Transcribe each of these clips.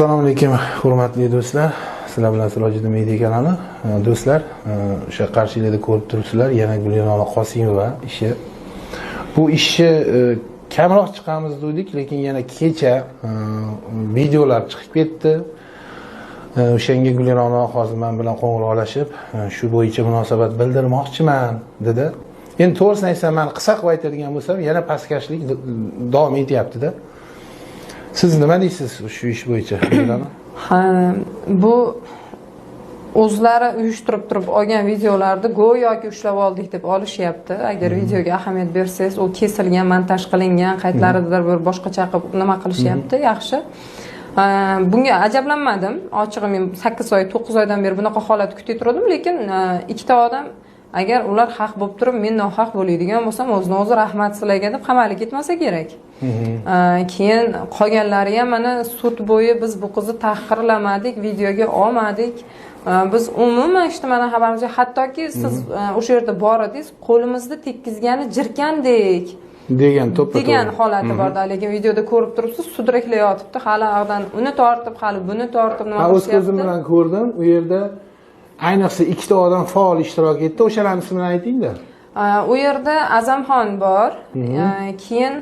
Assalomu alaykum, hurmatli do'stlar. Sizlar bilan Sirojiddin Media kanali. Do'stlar, o'sha qarshinglarda ko'rib turibsizlar, yana Gulirona Qosimova ishi. Bu ishni kamroq chiqamiz dedik, lekin yana kecha videolar chiqib ketdi. O'shanga Gulirona hozir men bilan qo'ng'iroqlashib, shu bo'yicha munosabat bildirmoqchiman dedi. Endi to'g'risini aytsam, men qisqa qilib aytadigan bo'lsam, yana pastkashlik davom etyapti-da. Siz nima deysiz shu ish bo'yicha, Gulirona? Ha, bu o'zlari uyushtirib turib olgan videolarni go'yoki ushlab oldik deb olishyapti. Agar videoga ahamiyat bersangiz, u kesilgan, montaj qilingan, qaytlaridir bir boshqacha qilib nima qilishyapti, yaxshi. Bunga ajablanmadim. Ochig'i, men 8 oy, 9 oydan beri bunaqa holat kutib turdim, lekin ikkita odam agar ular haq bo'lib turib, men nohaq bo'ladigan bo'lsam, o'zini o'zi rahmat sizlarga deb qamalib ketmasa kerak. Keyin qolganlari ham mana sud bo'yi biz bu qizni tahqirlamadik, videoga olmadik. Biz umuman hech nimadan xabarimiz yo'q. Hattoki siz o'sha yerda bor edingiz, qo'limizda tekkizgani jirkandek degan to'ppa degan holati borda, lekin videoda ko'rib turibsiz, sudraklayotibdi, hali ag'dan uni tortib, hali buni tortib nima Ha, o'z ko'zim qilishyapti. bilan ko'rdim. U yerda ayniqsa ikkita odam faol ishtirok etdi. O'shalarni ismini ayting-da. U yerda Azamxon bor, keyin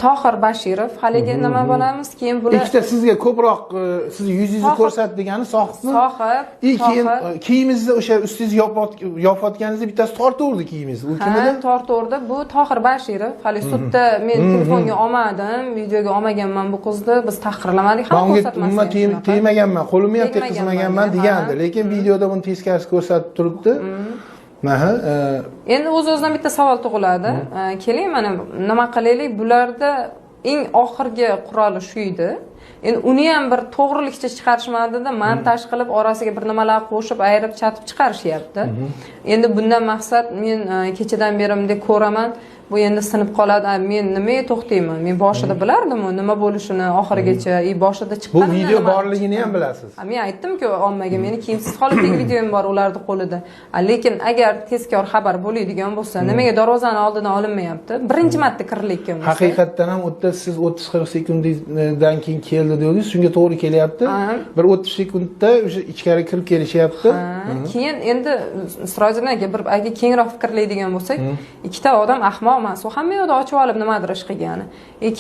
Tohir Bashirov, haligi nima bo'lamiz, keyin bular Ikkita sizga ko'proq sizni yuzingizni Sohib. ko'rsatdi degani Sohibmi? Sohib, И keyin Tohir. Kiyimingizni o'sha ustingizni yopayotganingizda bittasi tortaverdi kiyimingizni. U kim Ha, edi? tortaverdi. Bu Tohir Bashirov. Hali sudda men telefonga olmadim, videoga olmaganman bu qizni. Biz tahqirlamadik, Men hali unga ko'rsatmasdik umuman shunaqa. tegmaganman, qo'limni ham Tegmaganman, tekkizmaganman ha. degandi. Lekin videoda buni teskarisi ko'rsatib turibdi. Aha, Endi o'z o'zidan bitta savol tug'iladi. Keling, mana nima qilaylik? Bularda eng oxirgi quroli shu edi. Endi uni ham bir to'g'rilikcha chiqarishmadida, montaj qilib, orasiga bir nimalar qo'shib, ayirib, chatib chiqarishyapti. Endi bundan maqsad, men kechadan beri bunday ko'raman, bu endi sinib qoladi. Men nimaga to'xtayman? Men boshida bilardim u nima bo'lishini oxirigacha, и boshida Bu chiqqanimda video nima borligini ham bilasiz. Ha, men aytdim-ku ommaga, meni kiyimsiz holatdagi videom bor ularni qo'lida. Lekin agar tezkor xabar bo'ladigan bo'lsa, nimaga darvozani oldidan olinmayapti? Birinchi marta kirilayotgan bo'lsa. Haqiqatdan ham u yerda siz 30-40 sekunddan keyin keldi dedingiz, shunga to'g'ri kelyapti. Bir 30 sekundda o'sha ichkari kirib kelishyapti. Ha, keyin endi Sirojiddin aka, bir agar kengroq fikrlaydigan bo'lsak, ikkita odam ahmoq emas, u hamma yoqda ochib olib nimadir ish qilgani.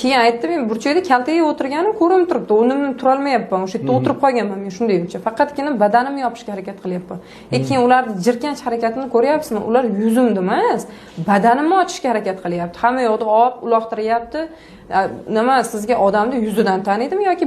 Keyin aytdim, men burchakda kaltaga o'tirganim ko'rinib turibdi, o'rnimdan turolmayapman, o'sha yerda o'tirib qolganman men shundaycha, faqatgina badanimni yopishga harakat qilyapman. Keyin ularni jirkanch harakatini ko'ryapsizmi? Ular yuzimni emas, badanimni ochishga harakat qilyapti, hamma yoqda olib uloqtiryapti. Nima, sizga odamni yuzidan taniydimi yoki